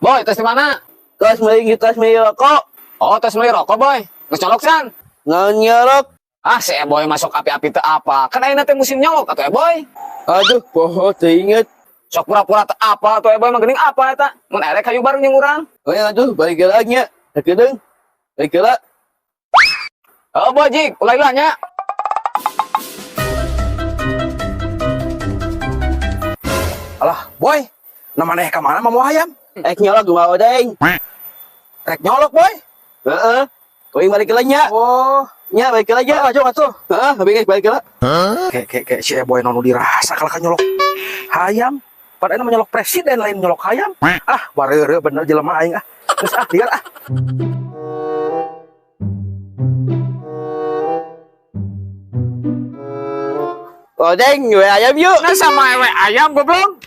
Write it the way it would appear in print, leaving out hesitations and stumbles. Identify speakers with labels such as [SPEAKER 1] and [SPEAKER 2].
[SPEAKER 1] Boy, tos di mana?
[SPEAKER 2] Tos meuli, tos meuli rokok.
[SPEAKER 1] Oh, tos meuli rokok, Boy. Geus nyolok san.
[SPEAKER 2] Naon nyolok?
[SPEAKER 1] Ah, si Boy masuk api-api teu apa. Kan ayeuna teh musim nyolok atuh, Boy.
[SPEAKER 2] Aduh, poho teu inget.
[SPEAKER 1] Sok pura-pura teu apa atuh, Boy mah geuning apa eta. Mun erek hayu bareng jeung urang.
[SPEAKER 2] Oh ya aduh, balik heula nya. Sakedeung. Balik heula.
[SPEAKER 1] Oh, Boy, jik, ulah ilah nya.
[SPEAKER 3] Alah, Boy. Nah maneh ka mana mawa hayam?
[SPEAKER 2] Ek nyolok kumaha odeng.
[SPEAKER 3] Rek nyolok, Boy.
[SPEAKER 2] Heeh. Kuing balik heula nya.
[SPEAKER 3] Oh,
[SPEAKER 2] Nya balik heula nya.
[SPEAKER 3] aja atuh.
[SPEAKER 2] Heeh, habis geus balik heula.
[SPEAKER 3] Kayak kayak kayak si Boy nu dirasa kalau kan nyolok hayam. Padahal mah nyolok presiden lain nyolok hayam. Ah, bareureuh bener jelema aing ah. Geus ah, liar ah.
[SPEAKER 2] Odeng, we ayam yuk.
[SPEAKER 1] Nah sama ewe ayam goblok.